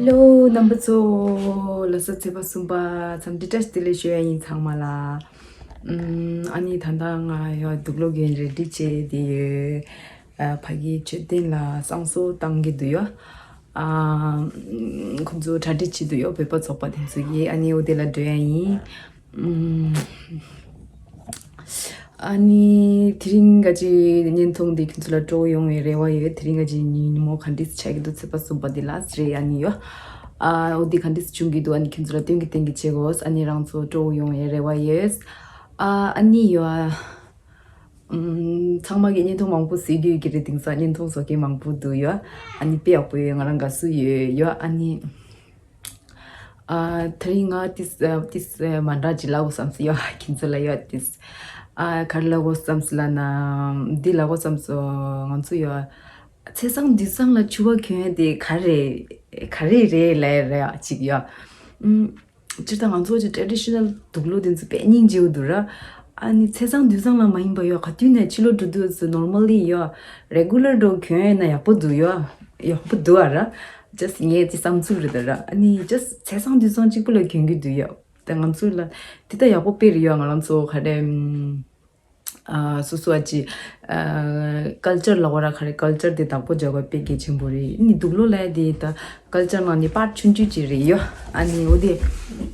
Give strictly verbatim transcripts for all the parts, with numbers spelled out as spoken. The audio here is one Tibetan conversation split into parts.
ཧེ་ལོ། རྣམ་པ་ཚོ། ལགས་སོ། ཚེས་པ་གསུམ་པ་འཚམས་འདྲི་བཀྲ་ཤིས་བདེ་ལེགས་ཞུ་ཡ་ཡིན་ཚང་མ་ལ། ཨམ། ཨ་ནི་ད་ལྟ་ང་ཡ་དུག་ལོག་གི་རེ་ཌི་བྱས་བསྡད་ཡོད། ཨ། ཕ་གི་མཆོད་རྟེན་ལ་བསང་གསོལ་བཏང་གི་འདུག་ཡ། ཨ། ཁོང་ཚོ་གྲ་སྒྲིག་བྱེད་འདུག་ཡ། བོད་པ་ཚོགས་པ་དེ་ཚོ་གིས། ཨ་ནི་འོ་དེ་ལ་འགྲོ་ཡ་ཡིན། ཨམ། ཨ་ནི་དེ་རིང་ག་ཅིག་བརྙན་ཐུང་འདི་ཁྱོད་ཚོ་ལ་སྤྲོ་ཡོང་བའི་རེ་བ་ཡོད། དེ་རིང་ག་ཅིག་ཉིན་མོ་ག་འདྲས་ཆགས་ཀྱི་འདུག་ཚེས་པ་གསུམ་པ་འདི་ལ་རེད། ཨ་ནི་ཡོ། ཨ། འོ་འདི་ག་འདྲས་བྱུང་གི་འདུག་ཨ་ནི་ཁྱོད་ཚོ་ལ་སྟོན་གི་སྟོན་གི་བྱེད་དགོས། ཨ་ནི་རང་ཚོ་སྤྲོ་ཡོང་བའི་རེ་བ་ཡོད། ཨ། ཨ་ནི་ཡོ། ཨམ། ཚང་མ་གིས་བརྙན་ཐུང་མང་པོ་གཟིགས་ཀྱི་ཡོད་ཀྱི་རེད། དེང་སང་བརྙན་ཐུང་བཟོ་མཁན་མང་པོ་འདུག་ཡོ། ཨ་ནི་དཔེ་ཡག་པོ་ཡོད། ང་རང་དགའ་བསུ་ཡོད་ཡོ། ཨ་ནི། ཨ། དེ་རིང་ང་ཏིས་ཨ། ཏིས་ཨ། མ་འདྲ་ཅིག་ལབ་དགོས་བསམ་སོང་ཡ། ཁྱེད་ཚོ་ལ་ཡ་ཏིས། ཨ། ག་རེ་ལབ་དགོས་བསམ་སོང་ལབ་ན། འདི་ལབ་དགོས་བསམ་སོང་། ང་ཚོ་ཡ་ཚེས་བཟང་དུས་བཟང་ལ་ཕྱུ་པ་གྱོན་ཡ་དེ་ག་རེ་ག་རེ་རེད་ལབ་ཡ་རེད་ཅིག་ཡ། ཨུམ། སྤྱིར་བཏང་ང་ཚོ་ཅིག་ཊེ་རེ་ཌི་ཤི་ནལ་དུག་ལོག་དེ་ཚོ་དཔེ་སྙིང་རྗེ་པོ་འདུག་ར། ཨ་ནི་ཚེས་བཟང་དུས་བཟང་ལ་མ་ཡིན་པ་ཡ་ག་དུས་ནས་ཕྱི་ལོགས་འགྲོ་དུས་ཚོད་ནོར་མལ་ལི་ཡ་རེ་གུ་ལར་འགྲོ་གྱོན་ཡ་ན་ཡག་པོ་འདུག་ཡ། ཡག་པོ་འདུག་ཨ་ར། ཇ་སི་ངའི་ཅིག་བསམ་ཚུལ་རེད་ད་ར། ཨ་ནི་ཇ་སི་ཚེས་བཟང་དུས་བཟང་གཅིག་པུ་ལ་གྱོན་གྱི་འདུག་ཡ། ད་ང་ཚོ་ལ་དེ་ད་ཡག་པོ་དཔེ་རེད་ཡ། ང་རང་ཚོ་ག་རེ། ཨ། སོ་སོ་ཨ་ཅི། ཨ། ཀལ་ཅར་ལ་བ་ར་ག་རེ་ཀལ་ཅར་དེ་བདག་པོ་རྒྱག་པ་དཔེ་གལ་ཆེན་པོ་རེད། ཨ་ནི་དུག་ལོག་ལ་དེ་ད་ཀལ་ཅར་ནང་ནས་པར་ཆུང་ཆུང་ཅིག་རེད་ཡ། ཨ་ནི་འོ་དེ།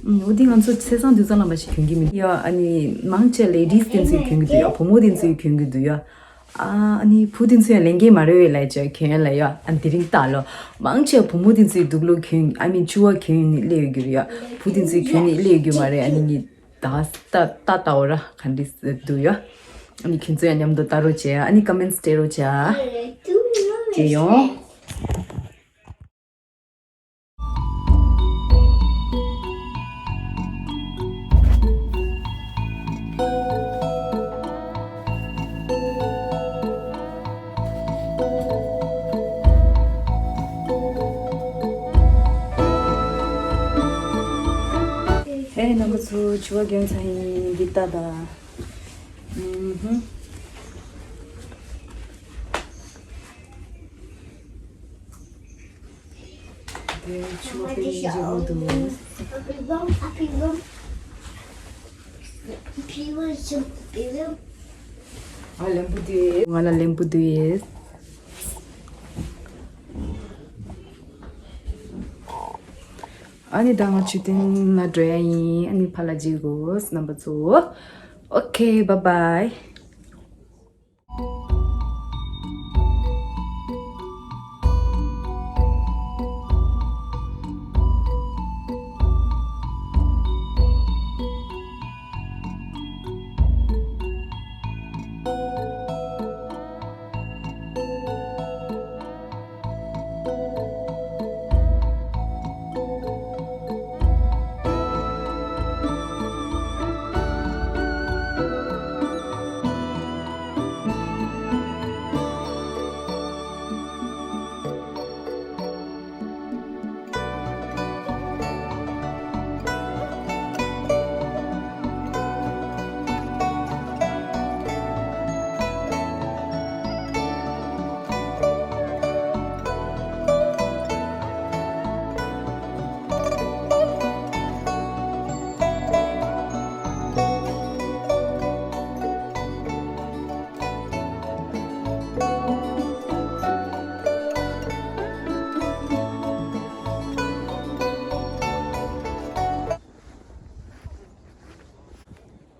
ཨ། འོ་དེ་ང་ཚོ་ཚེས་བཟང་དུས་བཟང་ལ་མ་ཞིག་གྱོན་གྱི་མི་འདུག་ཡ། ཨ་ནི་མང་ཆེ་ལེ་ཌིས་དེ་ཚོས་གྱོན་གྱི་འདུག་ཡ། བུ་མོ་དེ་ཚོས་གྱོན་གྱི་འདུག་ཡ། ཨ། ཨ་ནི་བུ་དེ་ཚོས་ལེན་གྱི་མ་རེད་བས་ལབ་ཅིག་གྱོན་ལ་ཡ། ཨ། དེ་རིང་ལྟ་ལོ། མང་ཆེ་བུ་མོ་དེ་ཚོས་དུག་ལོག་གྱོན། ཨ་མི་ཕྱུ་པ་གྱོན་ནས་སླེབས་ཡོད་རྒྱུ་རེད་ཡ། བུ་དེ་ཚོས་གྱོན་ནས་སླེབས་ཡོད་རྒྱུ་མ་རེད། ཨ་ནི་ངས་ད་ལྟ་ལྟ་ལྟ་འོ་ར་ག་འདྲས་འདུག་ཡ། ཨ་ནི་ཁྱེད་ཚོ་ཡང་མཉམ་དུ་ལྟ་རོགས་བྱེད་ཨ། ཨ་ནི་ཀོ་མེན་ཊི་སྤྲད་རོགས་བྱེད་ཨ། བྱེད་ཡོང་། ཧེ། རྣམ་པ་ཚོ། ཕྱུ་པ་གྱོན་ཚར་ཡིན། འདི་ལྟ་ད། ཨུམ་ཧུམ། དེ་ཕྱུ་པ་དཔེ་སྙིང་རྗེ་པོ་འདུག་ཨ། ལེམ་བུ་དེ། ང་ལ་ལེམ་བུ་དེ། ཨ་ནི་ད་ང་མཆོད་རྟེན་ལ་འགྲོ་ཡ་ཡིན། ཨ་ནི་ཕར་ལ་མཇལ་དགོས་རྣམ་པ་ཚོ། ཨོ་ཁེ། བཱའི་བཱའི།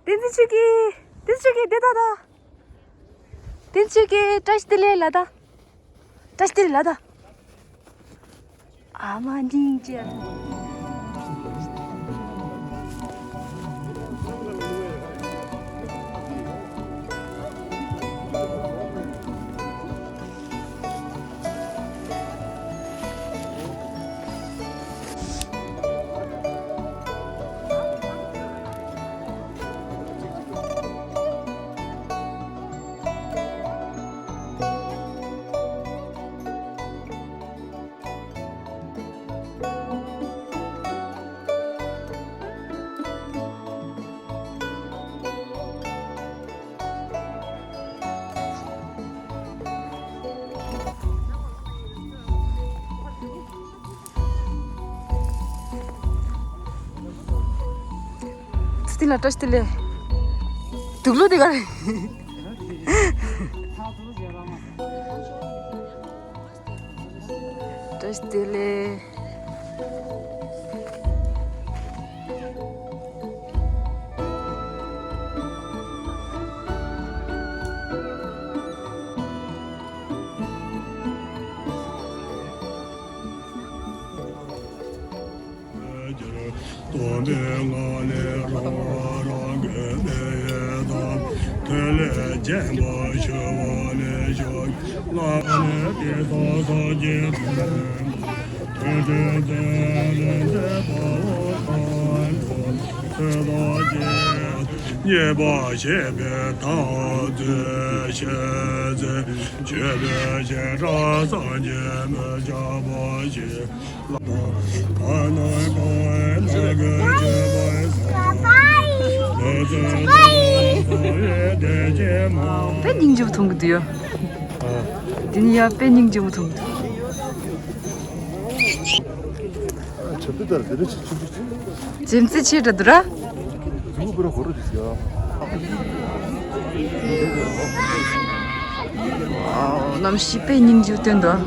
བསྟན་འཛིན་ཆོས་སྐྱིད། བསྟན་འཛིན་ཆོས་སྐྱིད། འདི་ལྟ་ད། བསྟན་འཛིན་ཆོས་སྐྱིད། བཀྲ་ཤིས་བདེ་ལེགས་ལ་ད། བཀྲ་ཤིས་བདེ་ལེགས་ལ་ད། ཨ་མ་སྙིང་རྗེ། ན་བཀྲ་ཤིས་བདེ་ལེགས། དུག་ལོག་དེ་ག་རེད། བཀྲ་ཤིས་བདེ་ལེགས། སྟོན་པའི་ངང་ལས་རང་རང་གི་དེ་ཡི་དང་། ཐོས་ལས་རྒྱལ་པོ་ཞི་བ་ལས་ཞོག་ལ་ལས་དེ་དག་སངས་རྒྱས་ཐོས་གྲོལ་ཐོས་ལས་འདས་པ་འོ་ཁམས་ཁམས་ཚོད་དང་བཅས། མཉེས་པར་བྱེད་པའི་ཐབས་མཛོད་ཤེས་ཚེ། མཆོད་པའི་བྱེ་བྲག་སངས་རྒྱས་མི་ཁྱབ་པ་ཞིག་དཔེ་སྙིང་རྗེ་པོ་མཐོང་གི་འདུག་ཡ། འདི་ནི་ཡ་དཔེ་སྙིང་རྗེ་པོ་མཐོང་གི་འདུག་རྗེས་འཛིན་ཆེ་དྲགས་འདུག་ར། གནམ་གཤིས་དཔེ་སྙིང་རྗེ་སྟོན་འདུག་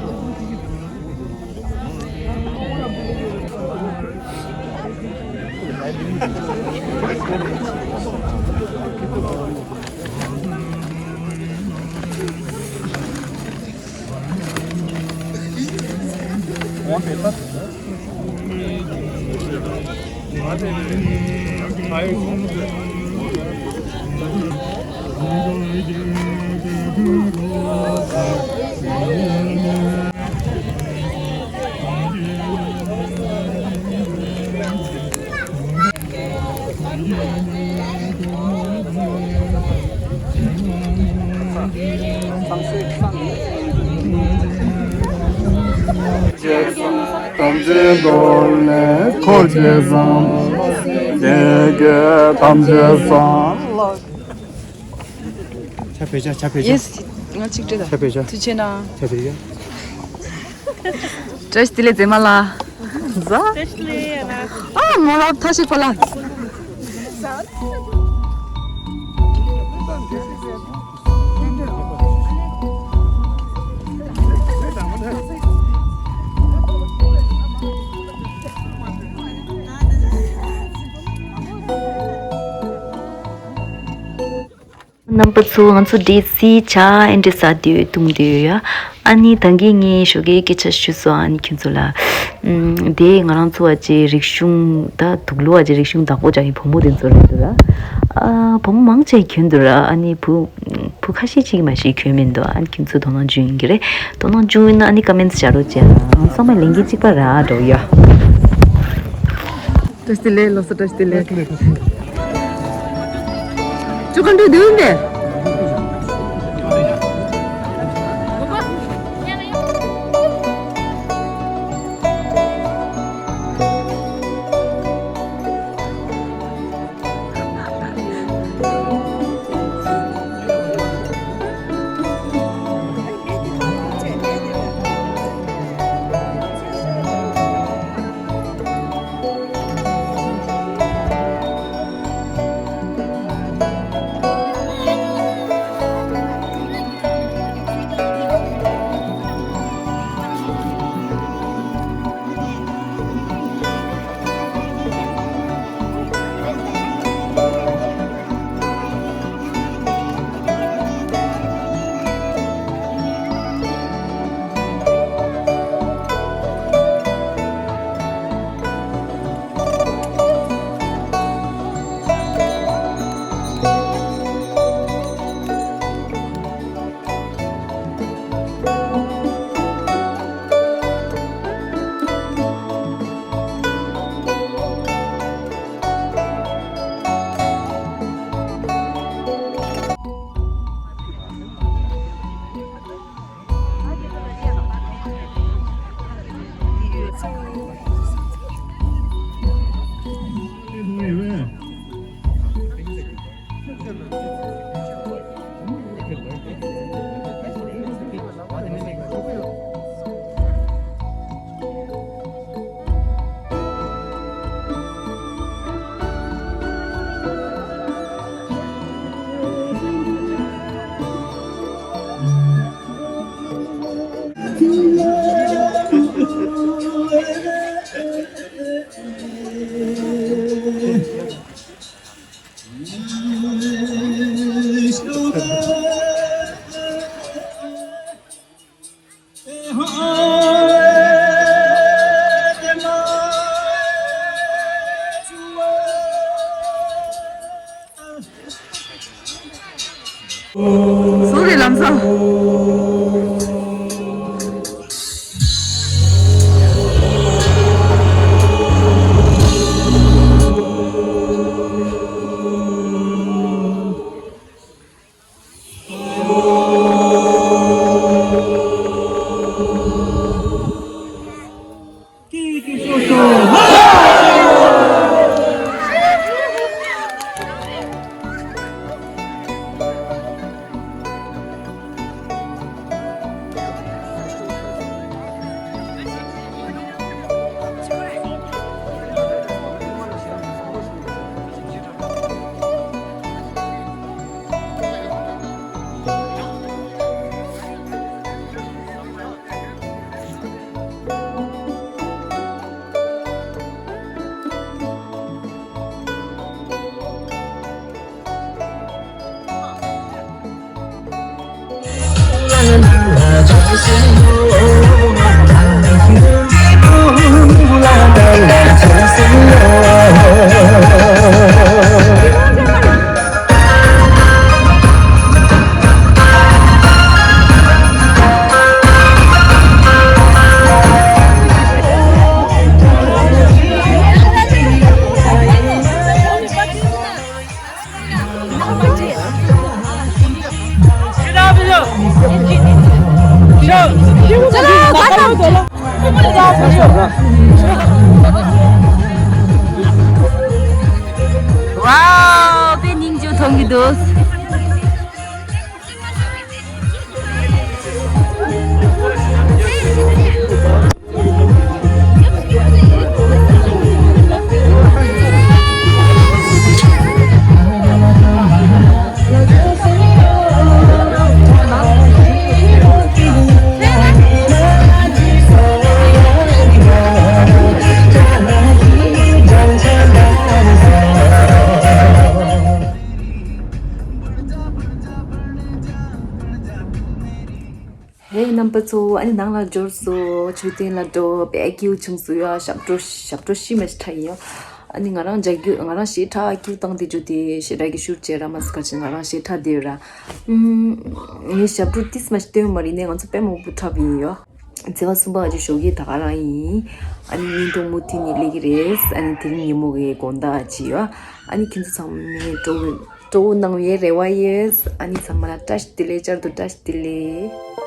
ཐམས་ཅད་རྡོར་ལས་འཁོར་བཅས་སམ། དེ་སྐད་ཐམས་ཅད་སམ། ཆ་བེད་ཤ་ཆ་བེད་ཤ། ཡེས། ང་གཅིག་སྤྲད་ད། ཆ་བེད་ཤ། ཐུགས་རྗེ་གནང་། ཆ་བེད་ཤ། བཀྲ་ཤིས་བདེ་ལེགས་མཛེས་མ་ལགས། ཟ། བཀྲ་ཤིས་བདེ་ལེགས་ཡ་ལགས། ཨ་མོ་ལགས་ཐ་ཤི་ཕ་ལགས། རྣམ་པ་ཚོ་ང་ཚོ་འབྲས་སིལ་ཇ་ཨེ་འདྲ་ཟ་དུས་བཏུང་དུས་ཡ། ཨ་ནི་ད་གིན་ངས་ཞོགས་ཀའི་སྐད་ཆ་ཞུས་སོང་། ཨ་ནི་ཁྱོད་ཚོ་ལ། ཨམ། དེ་ང་རང་ཚོ་བ་ཅེ་རིག་གཞུང་ད་དུག་ལོག་བ་ཅེ་རིག་གཞུང་བདག་པོ་ཅག་གི་བུ་མོ་དེ་ཚོ་རེད་འདུག་ར། ཨ་བུ་མོ་མང་ཆེ་གྱོན་འདུག་ར། ཨ་ནི་བུ་བུ་ཁ་ཤས་ཅིག་མ་ཤེས་གྱོན་མི་འདུག་ཨ་ནི་ཁྱོད་ཚོ་དོ་སྣང་བྱུང་ཡིན་གྱི་རེད། དོ་སྣང་བྱུང་ཡིན་ན་ཨ་ནི་ཀ་མེན་ཊི་བྱ་རོགས་བྱས། ང་ཚང་མ་ལས་འགན་གཅིག་པ་ར་འགྲོ་ཡ། བཀྲ་ཤིས་བདེ་ལེགས། ལོ་གསར་བཀྲ་ཤིས་བདེ་ལེགས། ཅོ་ག་འགྲོ་དུས་ཡིན་པས། ཟུར་རེ་ལམ་སང་། ཝའོ། དཔེ་སྙིང་རྗེ་མཐོང་གི་འདུག་ཧེ་རྣམ་པ་ཚོ། ཨ་ནི་ནང་ལ་འབྱོར་སོང་། མཆོད་རྟེན་ལ་འགྲོ། དཔེ་སྐྱིད་པོ་བྱུང་སོང་ཡ། ཞབས་བྲོ་ཞབས་བྲོ་ཤི་མ་ཤི་ཁྲ་ཡིན་ཡ། ཨ་ནི་ང་རང་རྒྱག་རྒྱུ། ང་རང་ཞེ་དྲག་སྐྱིད་པོ་བཏང་དེ་རྒྱུ་དེ་ཞེ་དྲག་གི་ཤུགས་ཆེ་ར་མ་སི་ཁ་ཆེ། ང་རང་ཞེ་དྲག་དེ་ར། ངས་ཞབས་བྲོ་ཏིས་མ་ཤི་སྟོན་མ་རེད་ནས། ང་ཚོ་དཔེ་མང་པོ་འཁྲབ་ཡིན་ཡ། ཚེས་པ་གསུམ་པ་ཨ་ཅེ་ཞོགས་ཀས་ད་ག་རང་ཡིན། ཨ་ནི་བརྙན་ཐུང་མུ་མཐུད་ནས་སླེབས་ཀྱི་རེད། ཨ་ནི་དེ་རིང་ཉིན་མོ་གི་དགོང་དག་ཨ་ཅེ་ཡ། ཨ་ནི་ཁྱེད་ཚོ་ཚང་མས་སྤྲོ་བོ་སྤྲོ་བོ་གནང་བའི་རེ་བ་ཡོད། ཨ་ནི་ཚང་མ་ལ་བཀྲ་ཤིས་བདེ་ལེགས། བསྐྱར་དུ་བཀྲ་ཤིས་བདེ་ལེགས།